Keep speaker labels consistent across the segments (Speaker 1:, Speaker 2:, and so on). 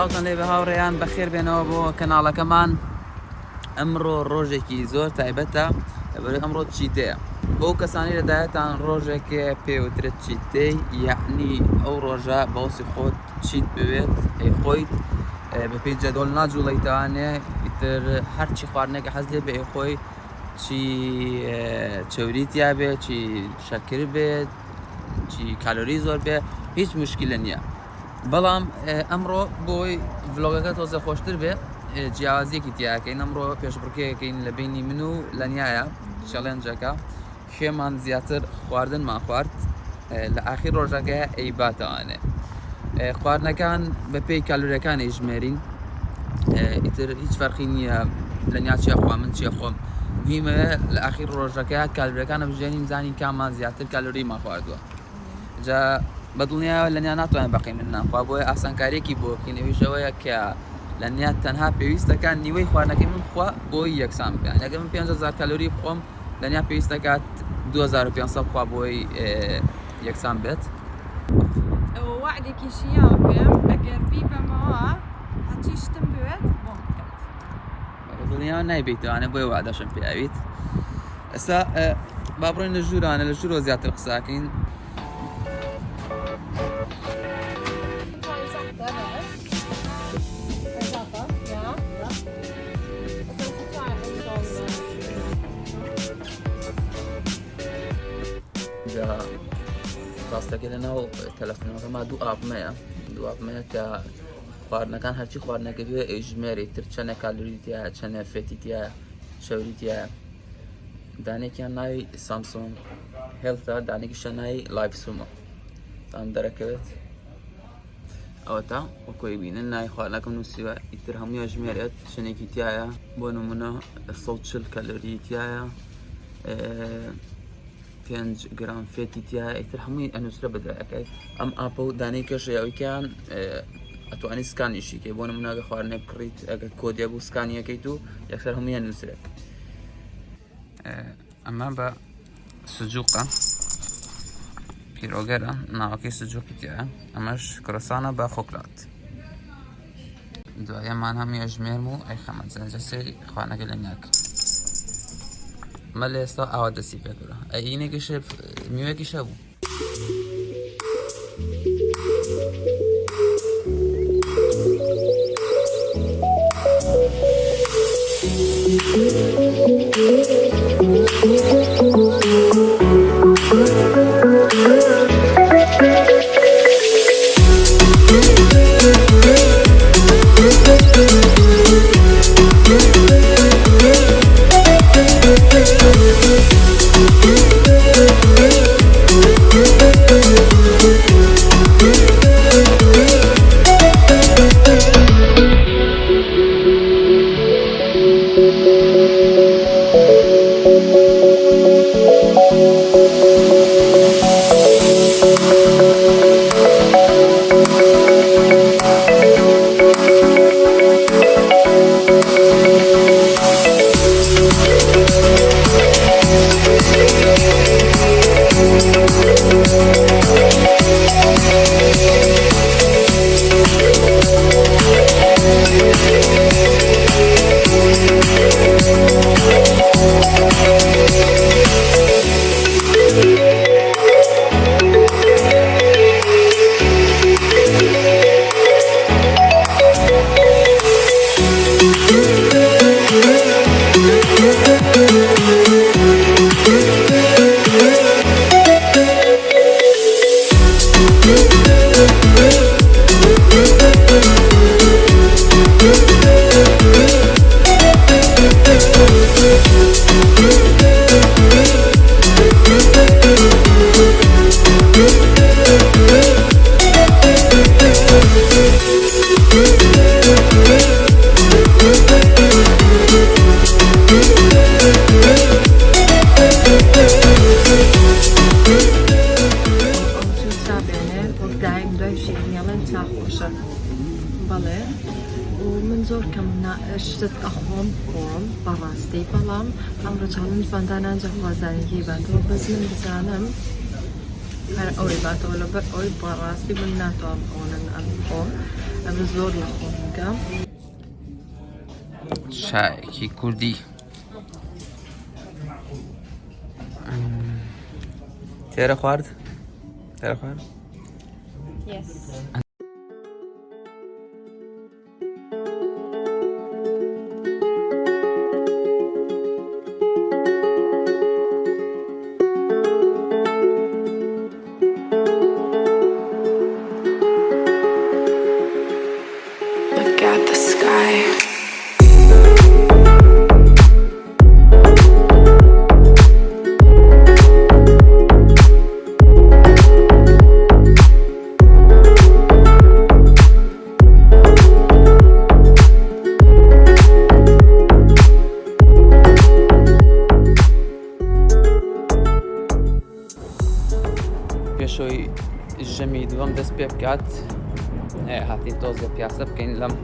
Speaker 1: سڵاوتان لێبێ هاوڕێیان بەخێر بێنەوە بۆ کەناڵەکەمان ئەمڕۆ ڕۆژێکی زۆر تایبەتە لەبەر ئەمڕۆ چیتەیە بۆ کەسانی لە دایەتان ڕۆژێک پێوترێت چیتەی یعنی ئەو ڕۆژە بەوسی خۆت چیت بوێت ئەی خۆیت بەپێی جەدۆل ناجوڵیتوانێ ئیتر هەرچی خواردنێکە حەز لێ بێ ئەی خۆی چی چەوری تیا بێ چی شەکر بێت چی کالۆری زۆر بێ هیچ مشکلە نییە بەڵام ئەمڕۆ بۆی ڤلۆگەکە تۆزە خۆشتر بێ جیاوازیەکی تیاکەین ئەمڕۆ پێشبڕکێکەکەین لە بینی من و لەنیایە challenge ەکە کێمان زیاتر خواردنمان خوارد لە ئاخیر ڕۆژەکە ئەی باتەوانێ خواردنەکان بە پێی کالۆریەکانی ژمێرین ئیتر هیچ فەرقی نییە لە نیاچیە خوا من چیە خۆم مهمە لە ئاخیر ڕۆژەکە کالۆریەکانە بژێنین زانین کامان زیاتر کالۆریمان خواردووە جا بە دڵنیایەوە لەنیا ناتوانێت بەقەی من نان خوا بۆیە ئاسانکاریەکی بۆ بکەین ئەویش ئەوەیە کە لەنیا تەنها پێویستەکان نیوەی خواردنەکەی من بخوا بۆی یەکسان بکەن ئەگەر من 5000 کالۆری بخۆم لەنیا پێویست دەکات 2500 بخوا بۆی یەکسان بێت.
Speaker 2: ئەوە وەعدێکیشی یاوە پێم ئەگەر بیبەمەوە هەرچی شتم بوێت بۆم بکات.
Speaker 1: دڵنیاوە نایبیتوانێ بۆیە وعدەشم پێ ئەویت. ئێستا با بڕۆین لە ژوورانە لە ژوورەوە زیاتر قساکەین. ڕاستەکە لە ناو تەلەفۆنەکەما دوو app مەیە دوو app مەیە کە خواردنەکان هەرچی خواردنەکە بێ ئەیژمێری تر چەنە کالۆری تایە چەنە fat ی تایە چەوری تایە دانێکیان ناوی Samsung Health ە دانێکیشە ناوی Lifesum ە تام دەرەکەوێت ئەوەتا وەکۆی بینن ناوی خواردنەکەم نووسیوە ئیتر هەموویان ژمێرێت چەنێکی تایە بۆ نمونە 140 کالۆری تایە 5 گرام fat ی تایە ئیتر هەمووی ئەنووسرە بەدوایەکەی ئەم app ە و دانەی کەشە ئەویکیان ئەتوانی scan یشی کەی بۆ نمونە ئەگەر خواردنێک بکڕیت ئەگەر کۆدێ بوو scan یەکەیت و یەکسەر هەموویان نووسرێت ئەمە بە سجوقە پیرۆگەرە ناوەکەی سجوقی تایە ئەمەش کرۆسانە بە خۆکلات دوایەمان هەموو ئەژمێرم و ئەیخەمە جەنجە سەیری خوانەکە لە نیاک مە لە ئێستا ئاوا دەستی پێکردە ئەینێکیش میوەکیش هەبوو.
Speaker 2: بەڵێ و من زۆر کەم شتت ئەخۆم خۆم بەڕاستی بەڵام ئەمڕۆ challenge مان دانا جا خوازانێکی باتەوە بەس من بزانم هەر ئەوەی باتەوە لەبەر ئەوەی بەڕاستی من ناتوانم ئەوەنە نان بخۆم. ئەمە زۆر لە خۆم بکەم.
Speaker 1: چایەکی کوردی تێرە خوارد؟ تێرە خوارد؟
Speaker 2: Yes.
Speaker 3: Look at the sky.
Speaker 1: پێشەوەی ژەمی دووەم دەست پێ بکات هاتین تۆزە پیاسە بکەین لەم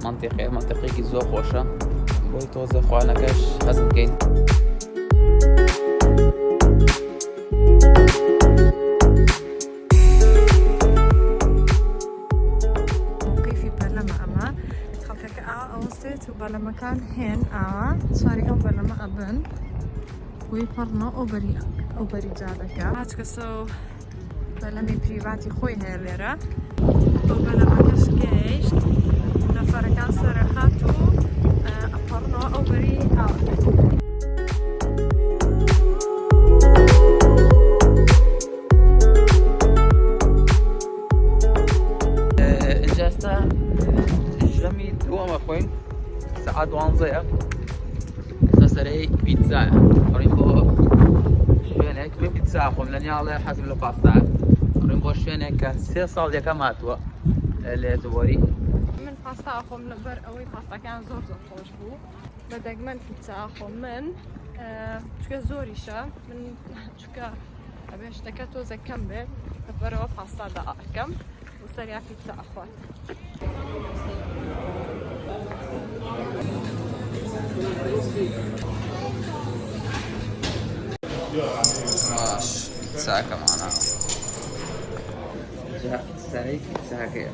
Speaker 1: منتیقەیە منتیقێکی زۆر خۆشە بۆی تۆزە خوانەکەش هەزم بکەین.
Speaker 2: مەوقیفی بەلەمە ئەمە خەڵکەکە ئاوا ئەوەستێت و بەلەمەکان هێن ئاوا سواری ئەو بەلەمە ئەبن وی پەڕنەوە ئەو بەری ئەو بەری جادەکە هاچکە سۆ بەلەمی private ی خۆی هەیە لێرە ئەو بەلەمەکەش گەیشت نەفەرەکان سەرەخات و ئەپەڕنەوە ئەو بەری ئاوەکە.
Speaker 1: ئینجا ئێستا ژەمی دووەم ئەخۆین سەعات دوانزەیە ئێستا سەرەی پیتزایە ئەڕۆین بۆ شوێنێک من پیتزا خۆم لە نیاڵێ حەزم لە پاستا ئەڕۆین بۆ شوێنێک کە سێ ساڵ یەکەم هاتووە لە دوبۆری.
Speaker 2: من پاستا ئەخۆم لەبەر ئەوەی پاستاکەیان زۆر زۆر خۆش بوو بە دەگمەن پیتزا ئەخۆم من چونکە زۆریشە من چونکە ئەبێ شتەکە تۆزێک کەم بێت لەبەرەوە پاستا داوا ئەکەم و سەریا پیتزا ئەخوات.
Speaker 1: باش پیتزاکەمانە جا سەرەی پیتزاکەیە.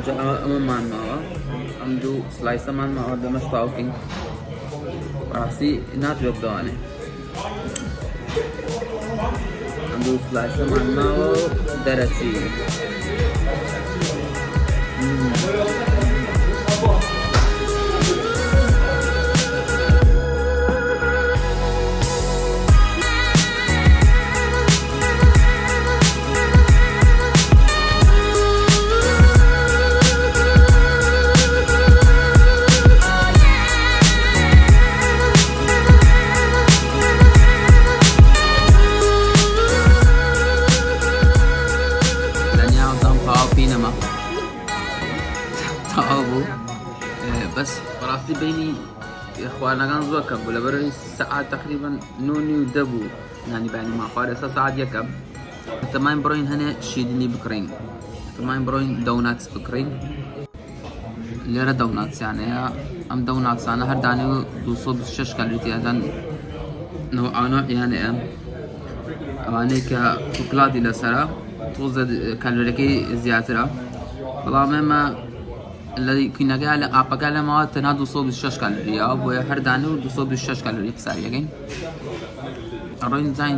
Speaker 1: جا ئەمەمان ماوە ئەم دوو slice ەمان ماوە دەمەش تاوکەین ڕاستی ناتوێت دەوانێ ئەم دوو slice ەمان ماوە و دەرەچی. لە نیاوتان تەواو پینەمە تەواو بوو بەس بەڕاستی بینی خواردنەکان زۆر کەم بوو لەبەرەوەی سەعات تقریبا نۆ نیو دە بوو نانی بەیانیمان خوارد ئێستا سەعات یەکە تەماین بڕۆین هەنێ شیرینی بکڕین تەماین بڕۆین donuts بکڕین. لێرە دەوناتسیانەیە ئەم دەوناتسانە هەر دانێ و 226 کالری تیادان نەوعانۆعیانەیە ئەوانەی کە شوکلادی لەسەرە تۆزە کالۆریەکەی زیاترە بەڵام ئێمە لە کوینەکە لە ئاپەکە لەماوە تەنها 226 کالۆریە بۆیە هەر دانێ و 226 کالۆری حسابیەکەین ئەڕۆین زین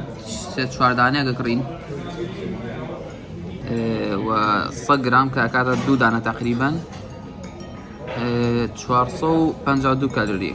Speaker 1: سێ چوار دانەیەک ئەکڕین و 100 گرام کە ئەکاتە دوو دانە تقریبا 452 کالۆری.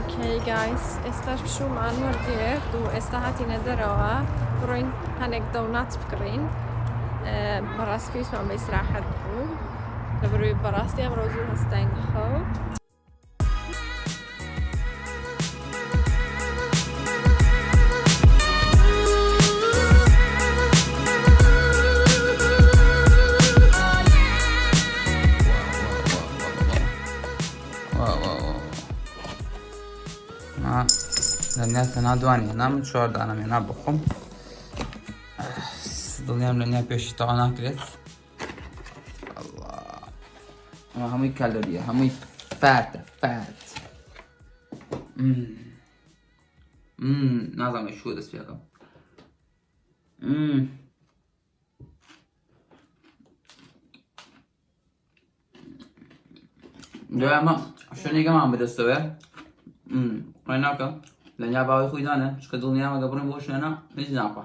Speaker 2: okay guys ئێستاش پشوومان وەرگرت و ئێستا هاتینە دەرەوە بڕۆین هەنێک دەونات بکڕین بەڕاستی پێویستمان بە ئیسراحەت بوو لەبەرەوەی بەڕاستی ئەمڕۆ زوو هەستاین خەو.
Speaker 1: لەنیا تەنها دوانی هێنا من چوار دانەم هێنا بخۆم دڵنیام لەنیا پێشی تەوا ناکرێت ئەمە هەمووی کالۆریە هەمووی فاتە فات نازانم شو دەست پێکەم دوای ئەمە شوێنێکەمان بەدەستەوە خۆی ناکە لەنیا باوی خۆی دانە چکە دڵنیامە گە بڕین بۆ شوێنە هیچ ناخوا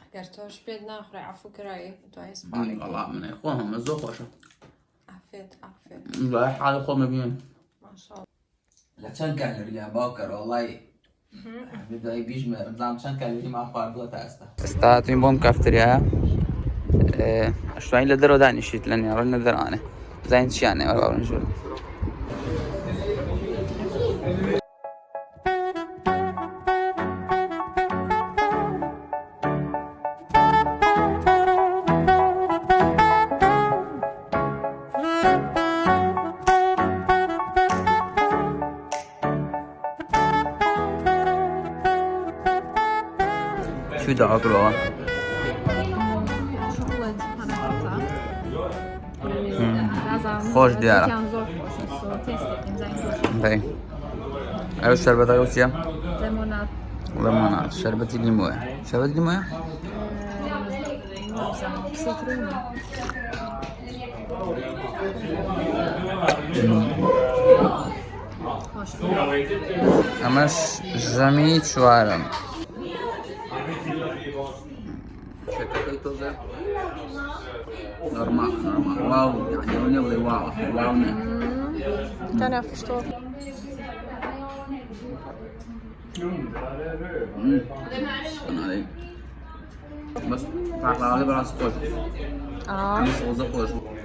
Speaker 2: ئەگەر تۆش پێت ناخورێ عەفو کرای دوای
Speaker 1: وەڵا من خۆم هەمە زۆر خۆشە
Speaker 2: عافێت عافێت
Speaker 1: دوای حاڵی خۆم ببینم
Speaker 2: ماشاءالله
Speaker 1: لە چەند کالۆریە باوکەرە وەڵای دوای بیژمێرم زانم چەند کالۆریمان خواردووە تا ئێستا ئێستا هاتوین بۆم کافتریایە ئەشتوانین لە دەرەوە دانیشیت لە نێڕن لە دەرانێ بزانین چیانێ وەرە باڵن ژوور شو دعوة خۆش دیارە ئەو شەربەتەکە چییە؟ لەمۆنات شەربەتی لیمۆیە شەربەتی لیمۆیە؟ ئەمەش ژەمی چوارم تۆزێ نۆرمال نۆرمال واو یعنی ئەوە نییە بڵێ واوە واو نییە
Speaker 2: Kan jag förstå.
Speaker 1: بەس پاقلاوەکە بەڕاستی خۆش بوو
Speaker 2: Ja.
Speaker 1: ئەم سەوزە خۆش بوو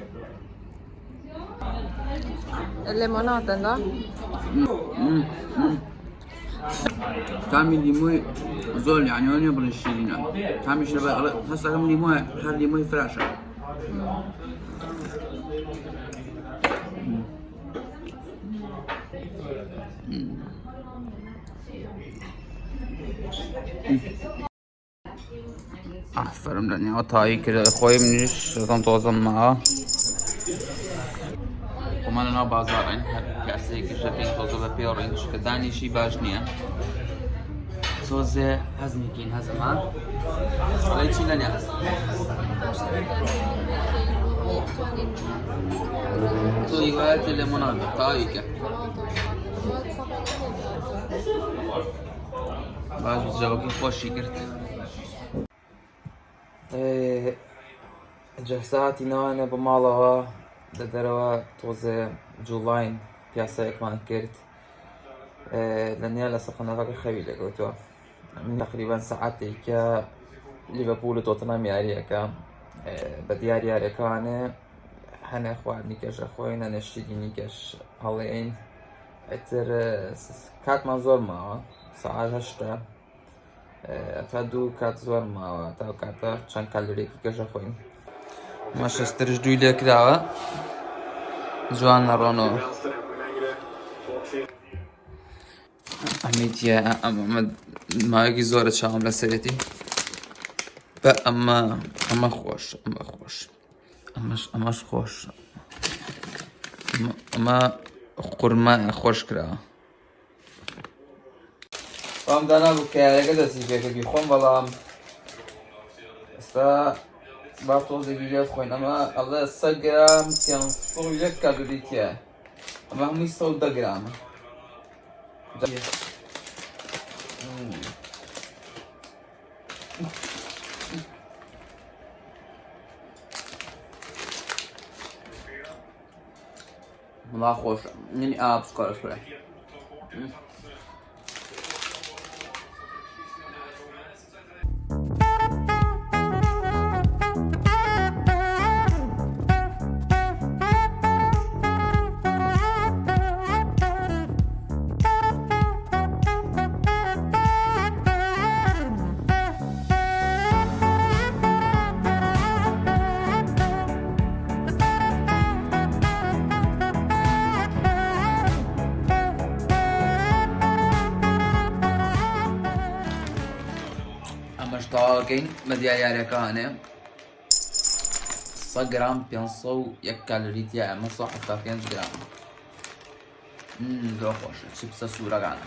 Speaker 2: Lemonaden då?
Speaker 1: تامی لیمۆی زۆر یعنی ئەوە نییە بڵێ شیرینە تامی شەربەت ئەڵێ هەست دەکەم لیمۆیە هەر لیمۆی فراشە ئافەرم لە نێوە تایی کرد خۆی منیش شەزەم تۆزم ماوە خۆمان لەناو بازاڕین هەر پیاسەیەکیش دەکەین تۆزە بە پێ ڕۆین چونکە دانیشی باش نییە تۆزێ هەزمیکەین هەزمە ئەڵێ چی لە نێ تۆ هیوایەتە لە مۆناڵ تاویکە باش جەوەکەی خۆشی کرد جەساتی نەوانە بە ماڵەوە لە دەرەوە تۆزێ جوڵاین پیاسەیەکمان کرد لە نیا لە سەقەنەفەکە خەوی لەگەوتووە من تقریبا سەعاتێکە لیڤەرپوول و تۆتنهام یاریەکە بە دیار یاریەکانێ هەنێ خواردنی کەشە خۆین هەنێ شیرینی کەش هەڵێین ئیتر کاتمان زۆر ماوە سەعات هەشتە تا دوو کات زۆر ماوە تا کاتە چەند کالۆریەکی کەشە خۆین. ئەمە شەسترش دووی لێ کراوە جوان نەڕۆنەوە. ئەمەی تیا ئەمە ماوەیەکی زۆرە چاوم لەسەرێتی بە ئەمە ئەمە خۆش ئەمە خۆش ئەمەش ئەمەش خۆش ئەمە قورمە خۆش کراوە. وام دانابوو کە یاریەکە دەستی پێکرد بیخۆم بەڵام ئێستا با تۆزێکی لێ بخۆین. ئەمە ئەڵێ 100 گرام 501 کالۆری تیایە، ئەمە هەمووی 110 گرامە. وڵا خۆشە منی ئا بسکۆرە سورە. ئەمەش تەواوەکەین بە دیار یاریەکانێ 100 گرام 501 کالۆری تیا ئەمە 175 گرام. زۆر خۆشە چیپسە سوورەکانە.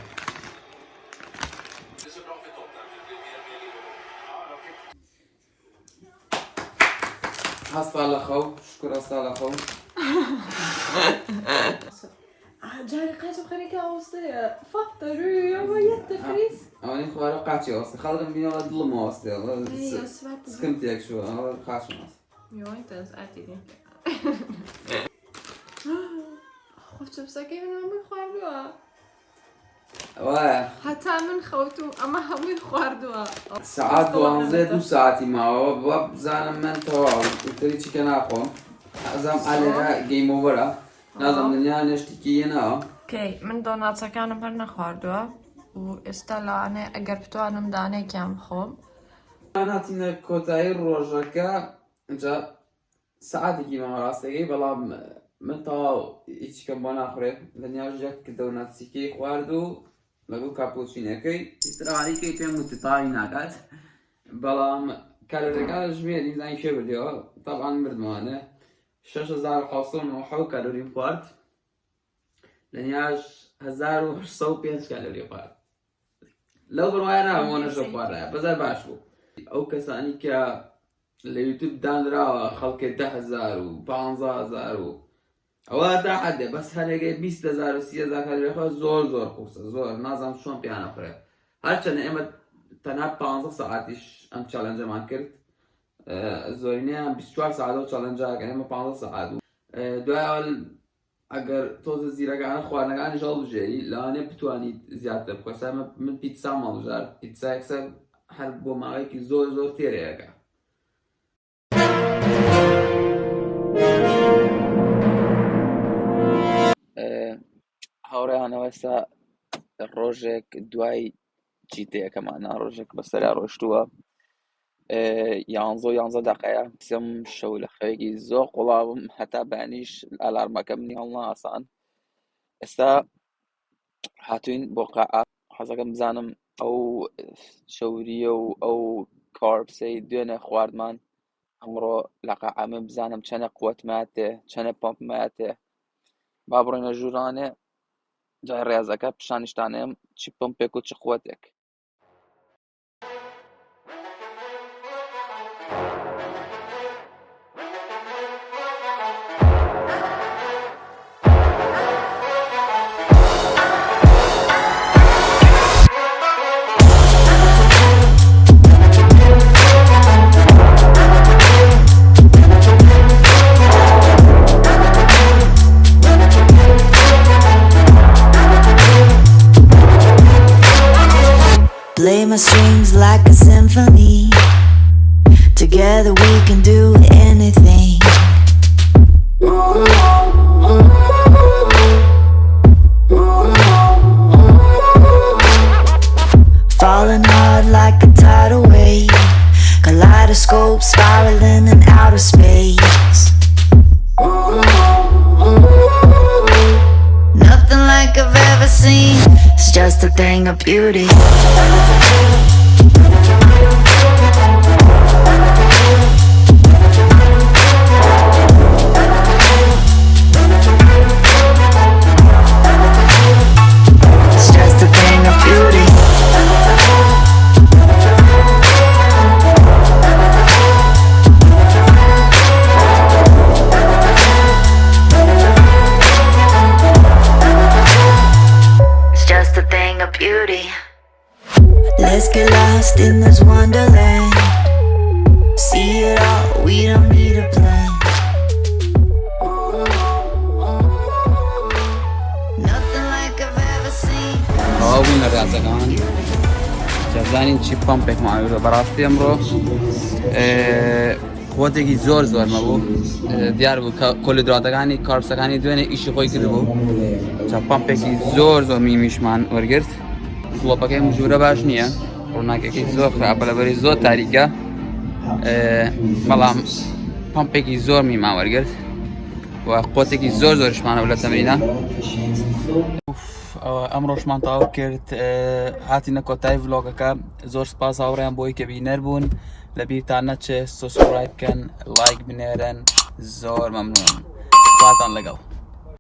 Speaker 1: هەستا لە خەو شکر هەستا لە خەو.
Speaker 2: جارێ قاچم خەریکە ئەوەستەیە. Fattar du? Jag var jättefrisk.
Speaker 1: ئەوەی خوارە قاچی ئەوەستە خەڵکم بینەوە دڵم ئەوەستێ
Speaker 2: Nej, jag svär på
Speaker 1: سکم تێک چووە ئەوە قاچم ئەوەستێ.
Speaker 2: Jag har inte ens ätit egentligen. خۆ چپسەکەی من هەمووی خواردووە.
Speaker 1: وایە
Speaker 2: هەتا من خەوتوم ئەمە هەمووی خواردووە.
Speaker 1: سەعات دوانزە دوو ساعتی ماوە وا بزانم من تەواو ئیتری چیکە ناخۆم ئەزام ئالێرە game over ە نازانم دنیا نێشتێکی هێناوە.
Speaker 2: کەی من دۆناتەکانم هەر نەخواردووە و ئێستا لەوانەیە ئەگەر بتوانم دانەیەکیان بخۆم.
Speaker 1: هاتینە کۆتایی ڕۆژەکە جا سەعاتێکی ماوە ڕاستەکەی بەڵام من تەواو هیچیکەم بۆ ناخورێ دنیاش یەک دۆناتسیکەی خوارد و لەگەڵ کاپۆچینەکەی ئیتر ئەوانەی پێم وتی تاوی ناکات بەڵام کالۆریەکان ژمێری بزانین کێ بردیەوە. تەبعەن بردمەوانێ 6797 کالۆریم خوارد دنیاش 1805 کالۆری خوارد. لەو بڕوایە نابم ئەوە نەشەو خواردایە بەزار باش بوو. ئەو کەسانی کە لە یوتیوب دانراوە خەڵکێ 10,000 و 15,000 و ئەوە تا حدێ بەس هەرێگەی 20,000 و 30,000 کالۆری خۆ زۆر زۆر قورسە زۆر نازانم چۆن پێیانە خوێ. هەرچەندە ئێمە تەنها 15 سەعاتیش ئەم challenge ەمان کرد زۆرینەیان 24 سەعات ئەو challenge ەکەن ئێمە 15 سەعات بوو. دوای ئەگەر تۆزە زیرەکانە خواردنەکانیش هەڵبژێری لەوانەیە بتوانیت زیاتر بخۆی. ئێستا من پیتزام هەڵبژارد پیتزا یەکسەر هەر بۆ ماوەیەکی زۆر زۆر تێرەیەکە. هاوڕێیانەوە ئێستا ڕۆژێک دوای چیتەیەکەمانە ڕۆژێک بەسەرا ڕۆشتووە 11:11 دقەیە. سێم شەو لە خەوێکی زۆر قوڵاوم هەتا بەیانیش ئالارمەکە منی هەڵناسان. ئێستا هاتوین بۆ قاعە حەزەکەم بزانم ئەو چەوریە و ئەو کاربسەی دوێنێ خواردمان ئەمڕۆ لە قاعە من بزانم چەنە قوتماتێ چەنە پەمپماتێ. با بڕۆینە ژوورانێ جای ڕێزەکە پیشانیشتانێم چی پەمپێک و چ قوتێک. Play my strings like a symphony. Together we can do anything. Falling hard like a tidal wave. Kaleidoscope spiraling in outer space.
Speaker 3: beauty. It's just a thing of beauty. It's just a thing of beauty. Let's get lost in this wonderland. See it all, we don't need a plan. Nothing like I've ever seen.
Speaker 1: ئەوە بوون لە ڕاجەکان چەزانین چی پمپێکمان وردە بەڕاستی ئەمڕۆ قوتێکی زۆر زۆر مەبوو دیار بوو کە کۆلیدراتەکانی کارپسەکانی دوێنێ ئیشی خۆی کردبوو چا پمپێکی زۆر زۆر میمیشمان وەرگرت گڵۆپەکەی ژوورە باش نییە ڕووناکەکەی زۆر خراپە لەبەری زۆر تاریکە بەڵام پمپێکی زۆر میمان وەرگرت و قوتێکی زۆر زۆرشمانەوە لە تەمرینە ئەمڕۆشمان تەواو کرد هاتینە کۆتای ڤلۆگەکە زۆر سپاس هاوڕێیان بۆی کە بینەر بوون لەبیرتان نەچێ subscribe بکەن لایک بنێرن زۆر مەمنون خواتان لەگەڵ.